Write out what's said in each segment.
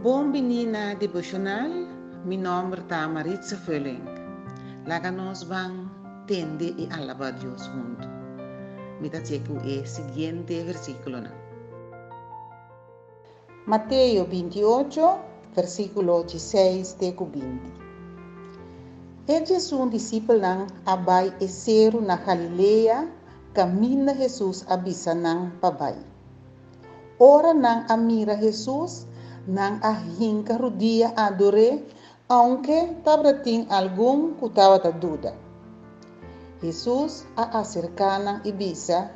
Bon bini na Devocional, mi nomber ta Maritza Veuling. Laga nos ban tende y alaba Dios hunto. Mi ta tse cu e siguiente versiculonan. Mateo 28, versiculo 16 te cu 20. E 11 disipelnan a bai e seru na Galilea, kaminda Hesus a bisa nan pa bai. Ora nan a mira Hesus, nan a hinka rudia ador'é, aunke tabatin algun ku tabata duda. Hesus a aserká nan i bisa,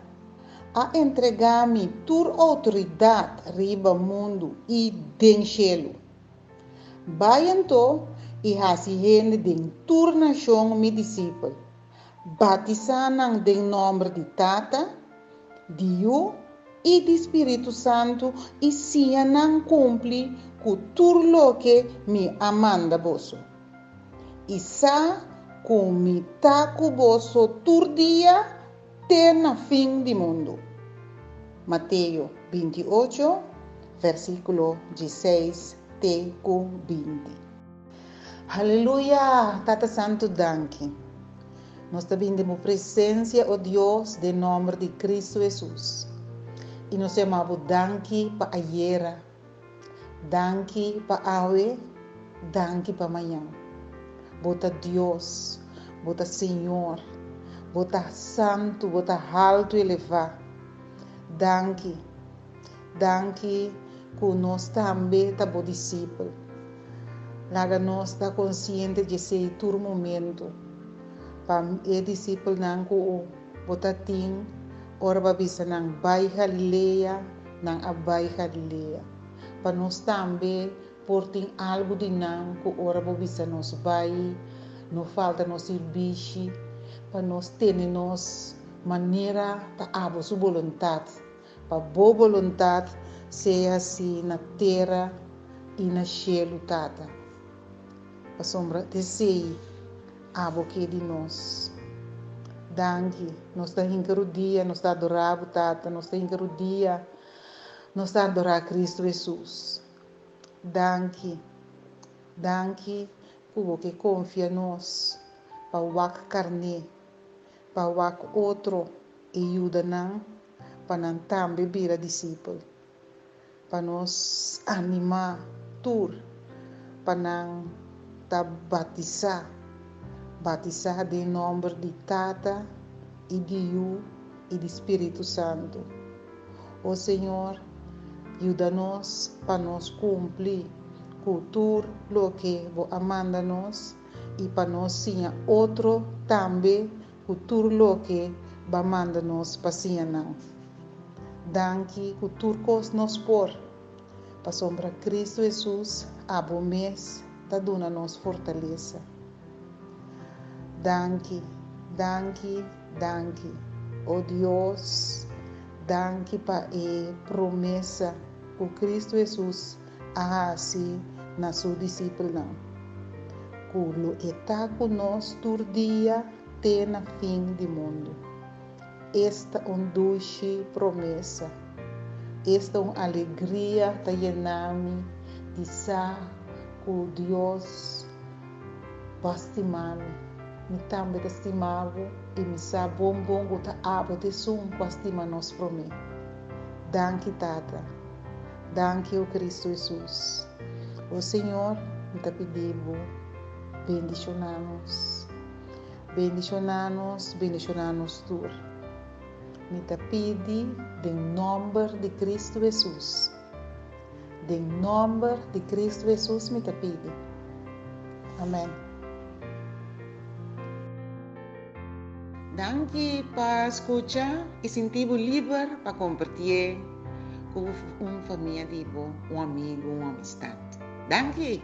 A entregá mi tur outoridat riba mundu i den shelu. Bai anto i hasi hende den tur nashon mi disipel. Batisá nan den nòmber di Tata, di Yu i di Spiritu Santu i siña nan kumpli ku tur loke mi a manda boso. I sa ku mi ta ku boso tur dia te na fin di mundu. Mateo 28, versíkulo 16 te ku 20. Haleluya! Tata Santu, danki. Nos ta bin den bo presensia, o Dios, den nòmber di Kristu Hesus. I nos yama bo danki pa ayera, danki pa awe, danki pa mañan. Bo ta Dios, bo ta Señor, bo ta santu, bo ta haltu elevá. Danki, danki ku nos tambe ta bo disipel. Laga nos ta konsiente di esei tur momentu, pa e disipelnan ku bo ta tin ora bo a bisa nan bai Galilea, nan a bai Galilea. Pa nos tambe por tin algu di nan ku ora bo bisa nos bai, no falta nos sirbishi, pa nos tene nos manera ta abo su boluntat. Pa bo boluntat sea hasí na tera i na shelu, Tata. Pasobra t'esei abo ke di nos. Danki. Nos ta hinka rudia, nos ta adorá bo, Tata. Nos ta hinka rudia, nos ta adorá Kristu Hesus. Danki. Danki ku bo ke konfia nos pa wak karné, pa wak otro i yuda nan pa nan tambe bira disipel, pa nos animá tur pa nan ta batisá, batisá den nòmber di Tata i di Yu i di Spiritu Santu. O Señor, yuda nos pa nos kumpli ku tur loke Bo a manda nos i pa nos siña otro tambe ku tur loke B'a manda nos pa siña nan. Danki ku tur kos nos por, pasobra Kristu Hesus abo mes ta duna nos fortalesa. Danki, danki, danki, o Dios, danki pa e promesa ku Kristu Hesus a hasi na su disipelnan, ku lo e ta ku nos tur dia te na fin di mundu. Esta un dushi promesa! Esta un alegria ta yena mi di sa ku Dios bo a stima mi. Mi tambe ta stima bo i mi sa bon bon ku ta abo ta esun ku a stima nos promé. Danki, Tata. Danki, o Kristu Hesus. O Señor, mi ta pidi bo, bendishoná nos. Bendishoná nos, bendishoná nos tur. Mi ta pidi den nòmber di Kristu Hesus. Den nòmber di Kristu Hesus mi ta pidi. Amèn. Danki pa skucha i sinti bo liber pa kompartié ku un famia di bo, un amigu, un amistat. Danki!